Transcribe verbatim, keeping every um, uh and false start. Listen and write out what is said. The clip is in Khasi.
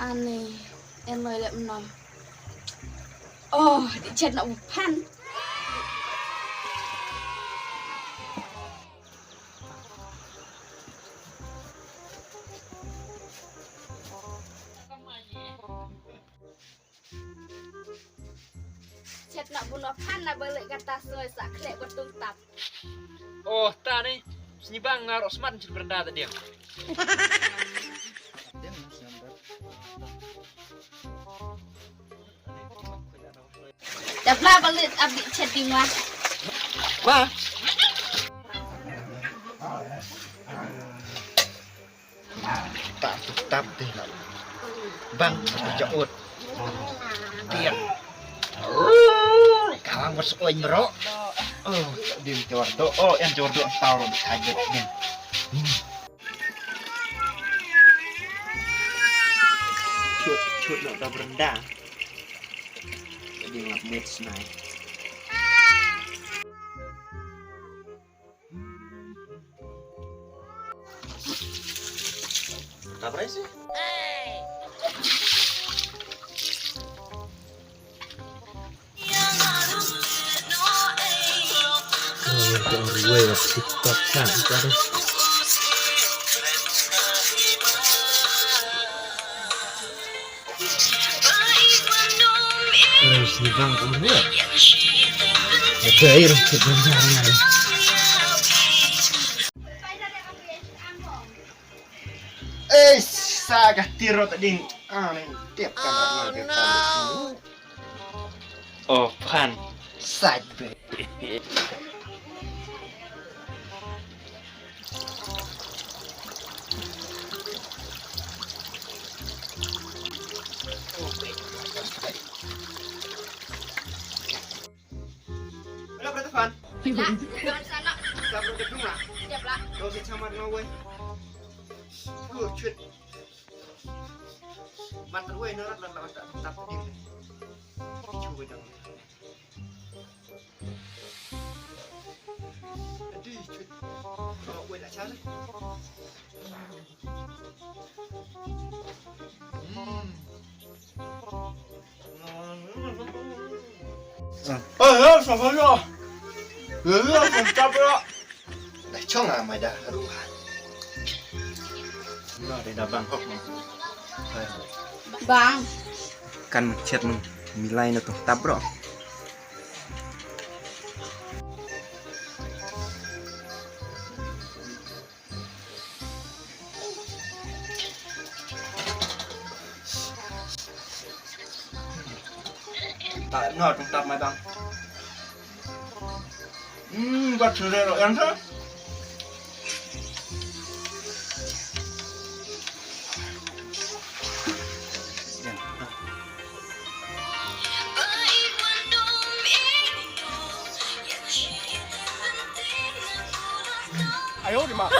Ani, en loi lep no. Oh, di chet na u phan. Chet na buno phan na balik kata soi sa khlek betung tap. Oh, ta ni. Sini bang ngarok smat chet berenda tadi yang. Dap la balik abdi chet di mah. Wah. Tak tetap deh lah. Bang, aku jaut. Tiap. Kawan bos oi merok. Oh, din jordo. Oh, yang jordo tau ro kajet din. Cut, cut nak tak berenda. Jadi ngap mit snai. Kabar sih? Eh, sa ka tiro tading. Ah, ni tiap kamar na kita. Oh, pan. Side. Hello, Brother Fan. Lah, jangan sana. Siap, Brother Dung, lah. Siap, lah. Kau si sama dengan gue. Good, shit. Mata gue, narat, narat, narat, narat, narat, narat. Cuba dong. Aduh, cut. Bawa kue nak cari. Hmm. Oh, ya, sama ya. Ya, ya, mantap ya. Dah cong ah, mai dah ruh. Nah, dah bang. Bang. Kan chat mung milai na tu tab bro. Tak, no, tong tap mai bang. Hmm, buat sore ro yang tu. Ayo, di ma.